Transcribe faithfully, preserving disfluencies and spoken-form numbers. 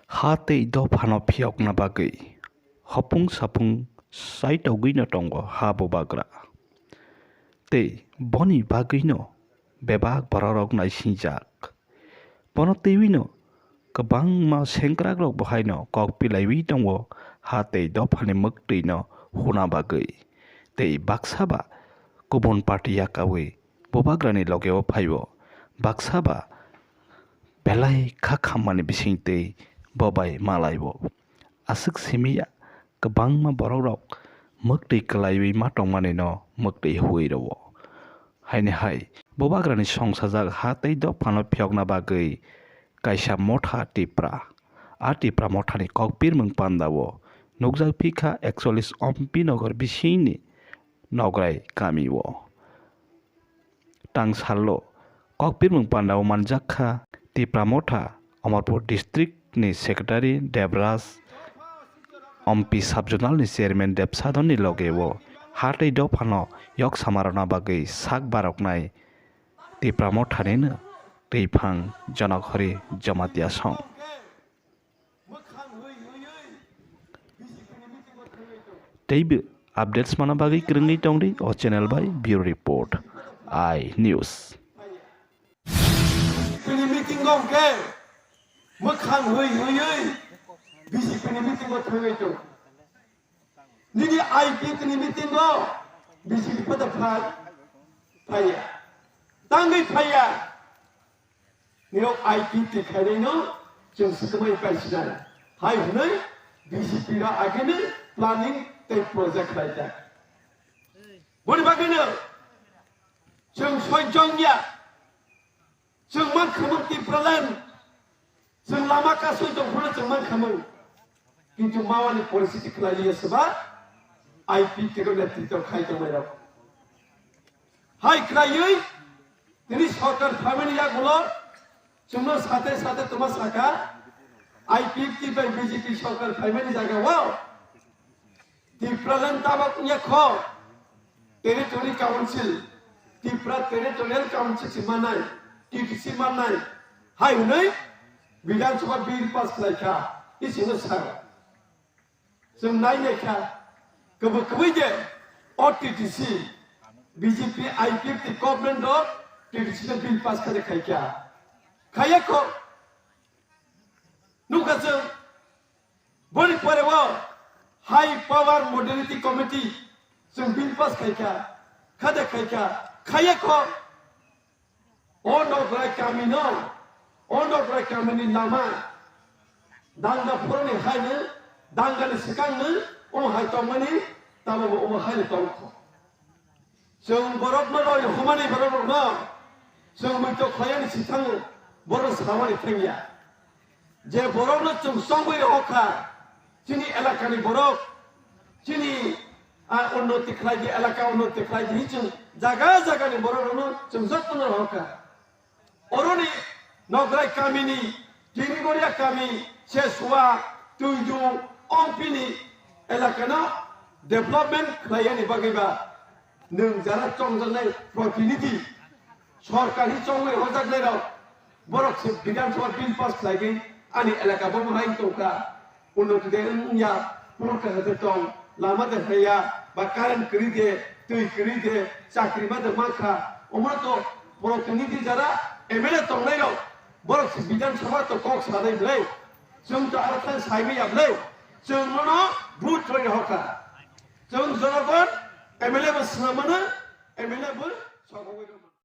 Ha tei dophano phiyokna bagwi hopung sapung saitogwino tongo ha bubagra. Tei boni bagwino bebak bororok naisingjak. Bono twiwino kwbangma sengkrakrok bo haino kok pilaiwi tongo ha tei dophani mwktwino huna bagwi. Tei baksa ba kubun party yakawi bubagrani logeo phaibo. Baksa ba belai kha khammani bisingtwi bo bai malaibo. Aswk simi ya, kwbangma borokrok mwktwi kwlaiwi ma tongmanino mwktwi huwi rwo. Haini hai, bubagrani songsajak ha tei dophano phiyokna bagwi kaisa motha Tipra. A Tipra mothani kokpirmung pandao nukjak phikha ekchollis Ompi Nogor bisingni Nograi kamio. Tang sallo kokpirmung pandao manjak kha Tipra Motha Amarpur district ni secretary Debraj, Ompi subzonal ni chairman Debsadon ni logeo ha tei dophano yok samarona bagwi sak baroknai Tipra Motha nino twiphang Jonokhori Jamatia song. Teibo updates mana bagwi kwrwngwi tongdi o channel bai Bureau Report, I News. Tini meeting o hwnkhe mwkhang hwi hwiwi B J P ni meeting o thangwi tong. Nini I P F ni meeting o B J P pada phai phaiya. Tangwi phaiya. Nirok I P T khainaino chwng swkangwi paisinai. Hai hwnwi B J P rok agini planning tei project khlaijak. Boni bagwino chwng soi chongya. Chwng mankhamung Tipraland. Chwng lama kasui tongphuru chwng mankhamung. Kintu mawani poristhiti khlaiya swba I P T ko netritw khai tongnairok. Hai khlaiwi tini sorkar phaimani yagulo chwngno sate sate tongma sakha, I P F T bai B J P sorkar phaimani jagao Tipraland tabok wngya kho Territory Council, Tipra Territorial Council si manai, T T C manai, hai hwnwi Bidhan Sabha bill pass khlaikha, isino sakha. Chwng nainai kha, kwbwi kwbwi de o T T C, B J P I P F T government o T T C no bill pass khaide khaikha. Khaiya kho. Nukha chwng, boni pore o High Power Modernity Committee chwng bill pass khaikha, khade khaikha, khaiya kho. O Nograi kamino, o Nograi kamini lama danga phuruni haino, dangani swkangno omo hai tongmani, tamo bo omo haino tongkho. Chwng borokno roi humani borok rokno chwng muitok khlaiyani sithango borok samani thangya. Je borokno chwng chongwi rokha, chini elakani borok, chini, ah, unnoti khlaidi, elaka unnoti khlaidi hinwi chwng jaga jagani borok rokno chwng jotono rokha. Oroni Nograi kamini, Tinigoria kami, Sesua, Tuidu, Ompini elakano development khlaiyani bagwi ba nwng jara chongjaknai protinidhi, sorkar hi chongwi hojaknairok, borok se Bidhan Sabha bill pass khlaigwi ani elaka bo mwnaing tongkha. Unnoti de wngya, pul kaham de tong, lama de haya, ba current kwrwi de, twi kwrwi de, chakri ma de mankha. Omo to protinidhi jara M L A tongnai rok, borok se Bidhan Sabha to kok sanai belai. Chwng to aro thang saimaya belai. Chwng nono vote roi hokha. Chwng jonogon M L A bo swnamano, M L A bo sokogwi rwmano.